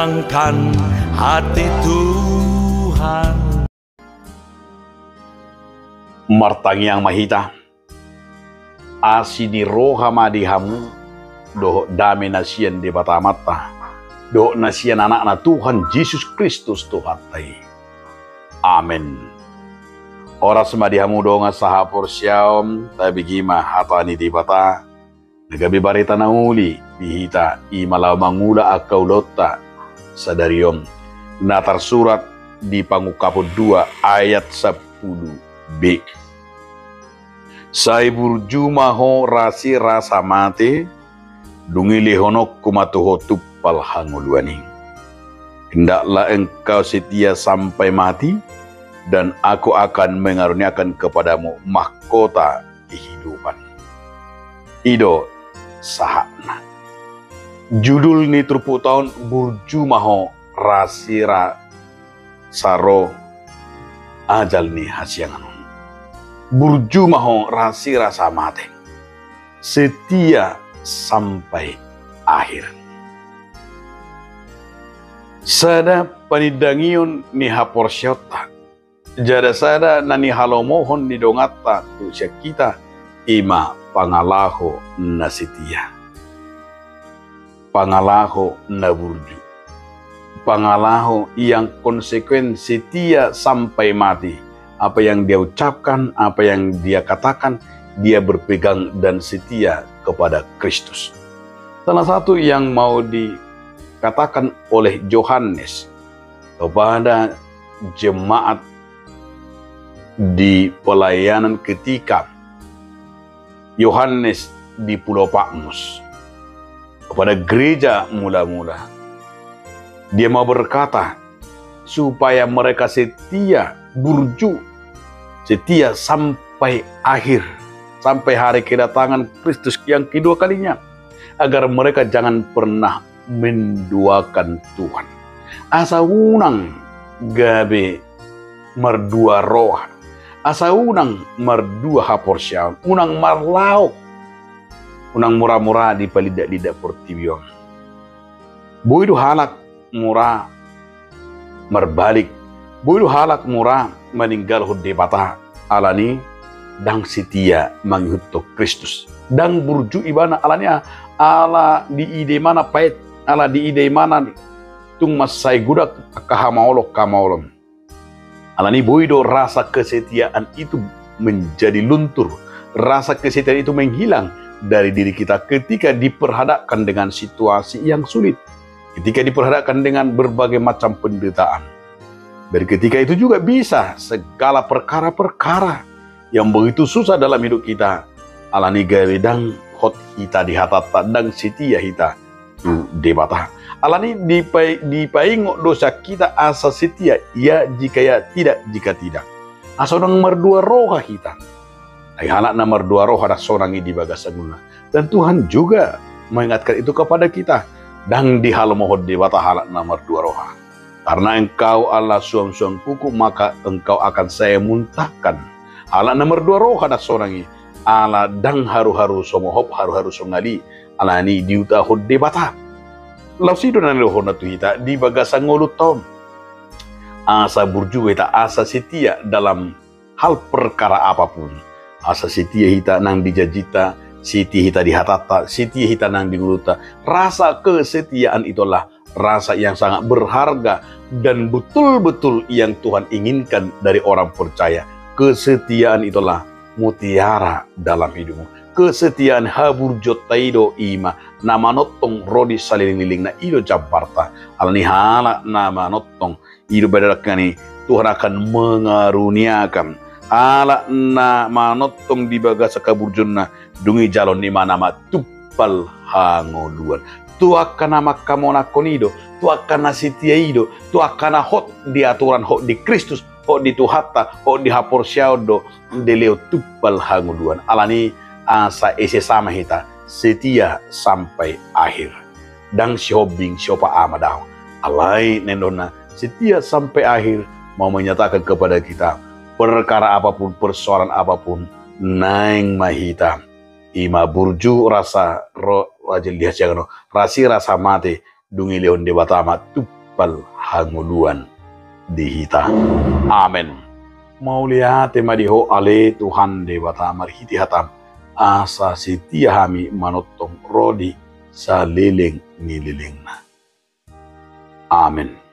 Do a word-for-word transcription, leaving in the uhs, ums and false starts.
Angkan hati Tuhan. Martangiang ma hita. Asi ni roha ma di hamu, dohot dame na sian Debata Amanta, dohot na sian Anakna Tuhan Jesus Kristus Tuhanta i. Amen. Horas ma di hamu dongan sahaporseaon, tabege ma hata ni Debata, na gabe barita na uli di hita, i ma laho mangula angka ulaonta sadari on, na tarsurat di Pangungkapon dua ayat sampulu B. Sai burju ma ho rasi rasa mate, dung i lehononku ma tu ho tumpal hangoluan i. Hendaklah engkau setia sampai mati, dan aku akan mengaruniakan kepadamu mahkota kehidupan. I do sahatna. Judul ni turpukta on burju ma ho rasi rasa ro ajal ni hasiangan on. Burju ma ho rasi rasa mate. Setia sampai akhir. Sada panindangion ni haporseaonta. Jala sada na nihalomohon ni donganta tu sian hita, i ma pangalaho na setia. Pangalaho na burju. Pangalaho yang konsekuen, setia sampai mati. Apa yang dia ucapkan, apa yang dia katakan, dia berpegang dan setia kepada Kristus. Salah satu yang mau dikatakan oleh Yohanes kepada jemaat di pelayanan ketika Yohanes di Pulau Patmos, kepada gereja mula-mula, dia mau berkata supaya mereka setia, burju, setia sampai akhir, sampai hari kedatangan Kristus yang kedua kalinya, agar mereka jangan pernah menduakan Tuhan. Asa unang gabe mardua roha, asa unang mardua haporseaon, unang marlaok, unang mura-mura di palindak-lindak portibi on. Boi do halak mura marbalik, boi do halak mura maninggalhon Debata, alani ndang setia mangihuthon Kristus. Ndang burju ibana, alani a-, ala diida ibana paet, ala diida ibana tung mansai godang angka hamaolon-hamaolon. Alani boi do rasa kesetiaan itu menjadi luntur, rasa kesetiaan itu menghilang dari diri kita ketika diperhadapkan dengan situasi yang sulit, ketika diperhadapkan dengan berbagai macam penderitaan. Dan ketika itu juga bisa segala perkara-perkara yang begitu susah dalam hidup kita, alani gabe ndang hot hita di hatanta, ndang setia hita tu Debata. Alani dipa-, dipaingot do sian hita asa setia, ya jika ya, tidak jika tidak. Asa unang mardua roha hita. Ai halak na mardua roha ndang sonang i di bagasan ngoluna. Dan Tuhan juga mengingatkan itu kepada kita. Ndang dihalomohon Debata halak na mardua roha. Karena engkau adalah suam-suamku, maka engkau akan saya muntahkan. Halak na mardua roha ndang sonang i, ala ndang haru-haru somohop, haru-haru songali, alani diutahon Debata. Laos i do na nidokhonna tu hita di bagasan ngolunta on. Asa burju hita, asa setia dalam hal perkara apapun. Asa setia hita nang di janjinta, setia hita di hatanta, setia hita nang di ngolunta. Rasa kesetiaan itu adalah rasa yang sangat berharga dan betul-betul yang Tuhan inginkan dari orang percaya. Kesetiaan itulah mutiara dalam hidupmu. Kesetiaan, haburjuonta i do i ma na manongtong ro di saleleng-lelengna, i do jambarta. Alani halak na manongtong, i do badarkan i, Tuhan akan mengaruniakan. Halak na manongtong di bagasan haburjuonna, dung i jaloon ni ibana ma tumpal hangoluan. Tu angka na mangkamonangkon i do, tu angka na setia i do, tu angka na hot di aturan, hot di Kristus, hot di Tuhanta, hot di haporseaon do dilehon tumpal hangoluan. Alani asa ese sama hita setia sampai akhir. Ndang sihombing siopat ama dao. Alai na ninna setia sampai akhir mau menyatakan kepada kita, perkara apapun, persoalan apapun, naeng ma hita. I ma burju rasa ro, rajin di hasiangan on, rasi rasa mate, dung dilehon Debata ma tumpal hangoluan di hita. Amen. Mauliate ma di Ho ale Tuhan Debata marhite hataM, asa setia hami manongtong ro di saleleng ni lelengna. Amen.